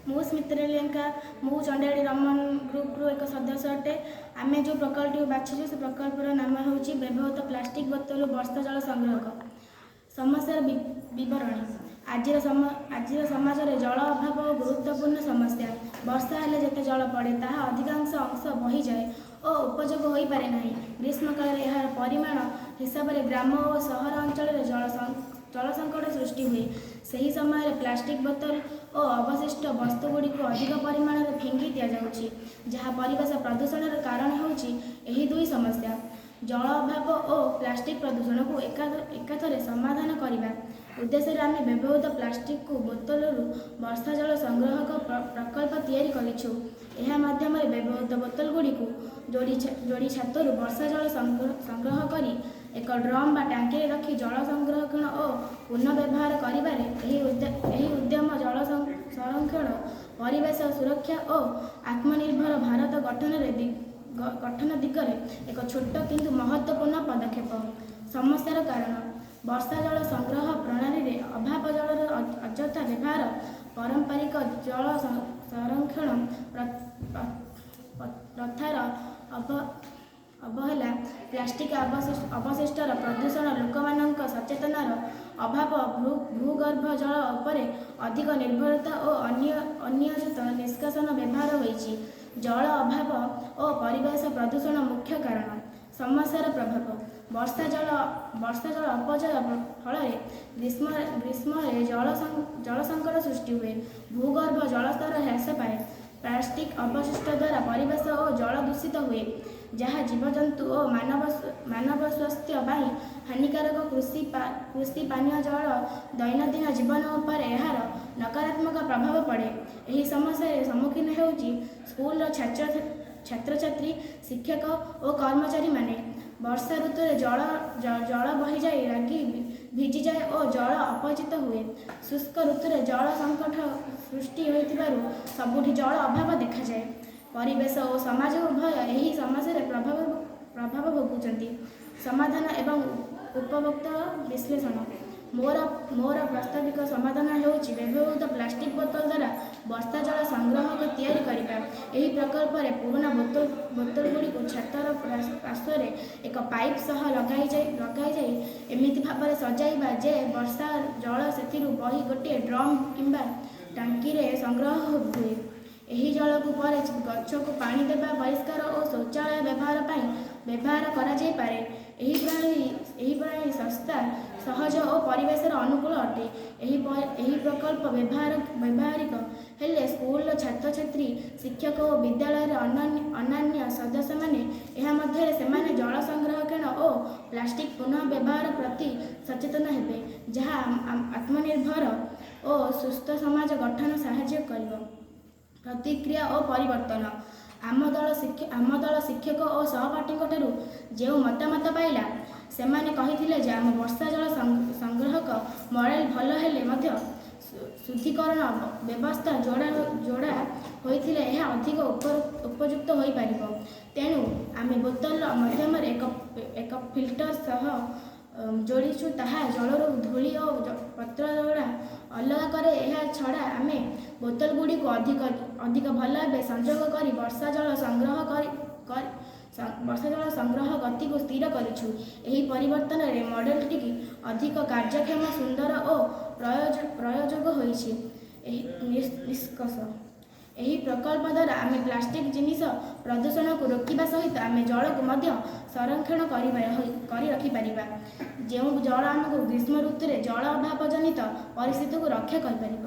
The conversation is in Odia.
ମୁଁ ସ୍ମିତାରାଣୀ ଲେଙ୍କା। ମୁଁ ଚଣ୍ଡିଆଡ଼ି ରମନ ଗ୍ରୁପରୁ ଏକ ସଦସ୍ୟ ଅଟେ। ଆମେ ଯେଉଁ ପ୍ରକଳ୍ପଟିକୁ ବାଛିଛୁ, ସେ ପ୍ରକଳ୍ପର ନାମ ହେଉଛି ବ୍ୟବହୃତ ପ୍ଲାଷ୍ଟିକ୍ ବୋତଲରୁ ବର୍ଷା ଜଳ ସଂଗ୍ରହକ। ସମସ୍ୟାର ବିବରଣୀ। ଆଜିର ସମାଜରେ ଜଳ ଅଭାବ ଗୁରୁତ୍ୱପୂର୍ଣ୍ଣ ସମସ୍ୟା। ବର୍ଷା ହେଲେ ଯେତେ ଜଳ ପଡ଼େ, ତାହା ଅଧିକାଂଶ ଅଂଶ ବହିଯାଏ ଓ ଉପଯୋଗ ହୋଇପାରେ ନାହିଁ। ଗ୍ରୀଷ୍ମ କାଳରେ ଏହାର ପରିମାଣ ହିସାବରେ ଗ୍ରାମ ଓ ସହର ଅଞ୍ଚଳରେ ଜଳ ସଙ୍କଟ ସୃଷ୍ଟି ହୁଏ। ସେହି ସମୟରେ ପ୍ଲାଷ୍ଟିକ୍ ବୋତଲ ଓ ଅବଶିଷ୍ଟ ବସ୍ତୁଗୁଡ଼ିକୁ ଅଧିକ ପରିମାଣରେ ଫିଙ୍ଗି ଦିଆଯାଉଛି, ଯାହା ପରିବେଶ ପ୍ରଦୂଷଣର କାରଣ ହେଉଛି। ଏହି ଦୁଇ ସମସ୍ୟା, ଜଳ ଅଭାବ ଓ ପ୍ଲାଷ୍ଟିକ୍ ପ୍ରଦୂଷଣକୁ ଏକାଥରେ ସମାଧାନ କରିବା ଉଦ୍ଦେଶ୍ୟରେ ଆମେ ବ୍ୟବହୃତ ପ୍ଲାଷ୍ଟିକକୁ ବୋତଲରୁ ବର୍ଷା ଜଳ ସଂଗ୍ରହକ ପ୍ରକଳ୍ପ ତିଆରି କରିଛୁ। ଏହା ମାଧ୍ୟମରେ ବ୍ୟବହୃତ ବୋତଲଗୁଡ଼ିକୁ ଯୋଡ଼ି ଯୋଡ଼ି ଛାତରୁ ବର୍ଷା ଜଳ ସଂଗ୍ରହ କରି ଏକ ଡ୍ରମ୍ ବା ଟାଙ୍କିରେ ରଖି ଜଳ ସଂରକ୍ଷଣ ଓ ପୁନଃବ୍ୟବହାର କରିବାରେ ଏହି ଉଦ୍ୟମ ଜଳ ସଂରକ୍ଷଣ, ପରିବେଶ ସୁରକ୍ଷା ଓ ଆତ୍ମନିର୍ଭର ଭାରତ ଗଠନ ଦିଗରେ ଏକ ଛୋଟ କିନ୍ତୁ ମହତ୍ତ୍ୱପୂର୍ଣ୍ଣ ପଦକ୍ଷେପ। ସମସ୍ୟାର କାରଣ: ବର୍ଷା ଜଳ ସଂଗ୍ରହ ପ୍ରଣାଳୀରେ ଅଭାବ, ଜଳର ଅଯଥା ବ୍ୟବହାର, ପାରମ୍ପରିକ ଜଳ ସଂରକ୍ଷଣ ପ୍ରଥାର ଅବହେଳା, ପ୍ଲାଷ୍ଟିକ୍ ଅବଶିଷ୍ଟର ପ୍ରଦୂଷଣ, ଲୋକମାନଙ୍କ ସଚେତନତାର ଅଭାବ, ଭୂଗର୍ଭ ଜଳ ଉପରେ ଅଧିକ ନିର୍ଭରତା ଓ ଅନିୟୋଜିତ ନିଷ୍କାସନ ବ୍ୟବହାର ହୋଇଛି। ଜଳ ଅଭାବ ଓ ପରିବେଶ ପ୍ରଦୂଷଣ ମୁଖ୍ୟ କାରଣ। ସମସ୍ୟାର ପ୍ରଭାବ: ବର୍ଷା ଜଳ ଅପଚୟ ଫଳରେ ଗ୍ରୀଷ୍ମରେ ଜଳ ସଙ୍କଟ ସୃଷ୍ଟି ହୁଏ। ଭୂଗର୍ଭ ଜଳସ୍ତର ହ୍ରାସ ପାଏ। ପ୍ଲାଷ୍ଟିକ୍ ଅବଶିଷ୍ଟ ଦ୍ୱାରା ପରିବେଶ ଓ ଜଳ ଦୂଷିତ ହୁଏ, ଯାହା ଜୀବଜନ୍ତୁ ଓ ମାନବ ସ୍ୱାସ୍ଥ୍ୟ ପାଇଁ ହାନିକାରକ। କୃଷି, ପାନୀୟ ଜଳ, ଦୈନନ୍ଦିନ ଜୀବନ ଉପରେ ଏହାର ନକାରାତ୍ମକ ପ୍ରଭାବ ପଡ଼େ। ଏହି ସମସ୍ୟାରେ ସମ୍ମୁଖୀନ ହେଉଛି ସ୍କୁଲର ଛାତ୍ରଛାତ୍ରୀ, ଶିକ୍ଷକ ଓ କର୍ମଚାରୀମାନେ। ବର୍ଷା ଋତୁରେ ଜଳ ବହିଯାଇ ରାଗି ଭିଜିଯାଏ ଓ ଜଳ ଅପଚିତ ହୁଏ। ଶୁଷ୍କ ଋତୁରେ ଜଳ ସଙ୍କଟ ସୃଷ୍ଟି ହୋଇଥିବାରୁ ସବୁଠି ଜଳ ଅଭାବ ଦେଖାଯାଏ। ପରିବେଶ ଓ ସମାଜ ଉଭୟ ଏହି ସମସ୍ୟାରେ ପ୍ରଭାବ ଭୋଗୁଛନ୍ତି। ସମାଧାନ ଏବଂ ଉପଭୋକ୍ତା ବିଶ୍ଳେଷଣ। ମୋର ପ୍ରସ୍ତାବିତ ସମାଧାନ ହେଉଛି ବ୍ୟବହୃତ ପ୍ଲାଷ୍ଟିକ୍ ବୋତଲ ଦ୍ୱାରା ବର୍ଷା ଜଳ ସଂଗ୍ରହକ ତିଆରି କରିବା। ଏହି ପ୍ରକଳ୍ପରେ ପୁରୁଣା ବୋତଲଗୁଡ଼ିକୁ ଛାତର ପାର୍ଶ୍ୱରେ ଏକ ପାଇପ୍ ସହ ଲଗାଇଯାଇ ଏମିତି ଭାବରେ ସଜାଇବା ଯେ ବର୍ଷା ଜଳ ସେଥିରୁ ବହି ଗୋଟିଏ ଡ୍ରମ୍ କିମ୍ବା ଟାଙ୍କିରେ ସଂଗ୍ରହ ହୁଏ। ଏହି ଜଳକୁ ପରେ ଗଛକୁ ପାଣି ଦେବା, ପରିଷ୍କାର ଓ ଶୌଚାଳୟ ବ୍ୟବହାର ପାଇଁ ବ୍ୟବହାର କରାଯାଇପାରେ। ଏହି ପ୍ରଣାଳୀ ଶସ୍ତା, ସହଜ ଓ ପରିବେଶର ଅନୁକୂଳ ଅଟେ। ଏହି ପ୍ରକଳ୍ପ ବ୍ୟବହାରିକ ହେଲେ ସ୍କୁଲର ଛାତ୍ରଛାତ୍ରୀ, ଶିକ୍ଷକ ଓ ବିଦ୍ୟାଳୟର ଅନ୍ୟାନ୍ୟ ସଦସ୍ୟମାନେ ଏହା ମଧ୍ୟରେ ସେମାନେ ଜଳ ସଂରକ୍ଷଣ ଓ ପ୍ଲାଷ୍ଟିକ୍ ପୁନଃ ବ୍ୟବହାର ପ୍ରତି ସଚେତନ ହେବେ, ଯାହା ଆତ୍ମନିର୍ଭର ଓ ସୁସ୍ଥ ସମାଜ ଗଠନ ସାହାଯ୍ୟ କରିବ। ପ୍ରତିକ୍ରିୟା ଓ ପରିବର୍ତ୍ତନ। ଆମ ଦଳ ଶିକ୍ଷକ ଓ ସହପାଠୀଙ୍କ ଠାରୁ ଯେଉଁ ମତାମତ ପାଇଲା, ସେମାନେ କହିଥିଲେ ଯେ ଆମ ବର୍ଷା ଜଳ ସଂଗ୍ରହକ ମଡେଲ ଭଲ ହେଲେ ମଧ୍ୟ ଶୁଦ୍ଧିକରଣ ବ୍ୟବସ୍ଥା ଯୋଡ଼ା ହୋଇଥିଲେ ଏହା ଅଧିକ ଉପଯୁକ୍ତ ହୋଇପାରିବ। ତେଣୁ ଆମେ ବୋତଲ ମାଧ୍ୟମରେ ଏକ ଫିଲ୍ଟର ସହ ଯୋଡ଼ିଛୁ। ତାହା ଜଳରୁ ଧୂଳି ଓ ପତ୍ରଗୁଡ଼ା ଅଲଗା କରେ। ଏହା ଛଡ଼ା ଆମେ ବୋତଲଗୁଡ଼ିକୁ ଅଧିକ ଭଲ ଭାବେ ସଂଯୋଗ କରି ବର୍ଷା ଜଳ ସଂଗ୍ରହ ଗତିକୁ ସ୍ଥିର କରିଛୁ। ଏହି ପରିବର୍ତ୍ତନରେ ମଡେଲଟି ଅଧିକ କାର୍ଯ୍ୟକ୍ଷମ, ସୁନ୍ଦର ଓ ପ୍ରୟୋଜକ ହୋଇଛି। ଏହି ନିଷ୍କର୍ଷ: ଏହି ପ୍ରକଳ୍ପ ଦ୍ୱାରା ଆମେ ପ୍ଲାଷ୍ଟିକ୍ ଜିନିଷ ପ୍ରଦୂଷଣକୁ ରୋକିବା ସହିତ ଆମେ ଜଳକୁ ମଧ୍ୟ ସଂରକ୍ଷଣ କରି ରଖିପାରିବା, ଯେଉଁ ଜଳ ଆମକୁ ଗ୍ରୀଷ୍ମ ଋତୁରେ ଜଳ ଅଭାବ ଜନିତ ପରିସ୍ଥିତିକୁ ରକ୍ଷା କରିପାରିବ।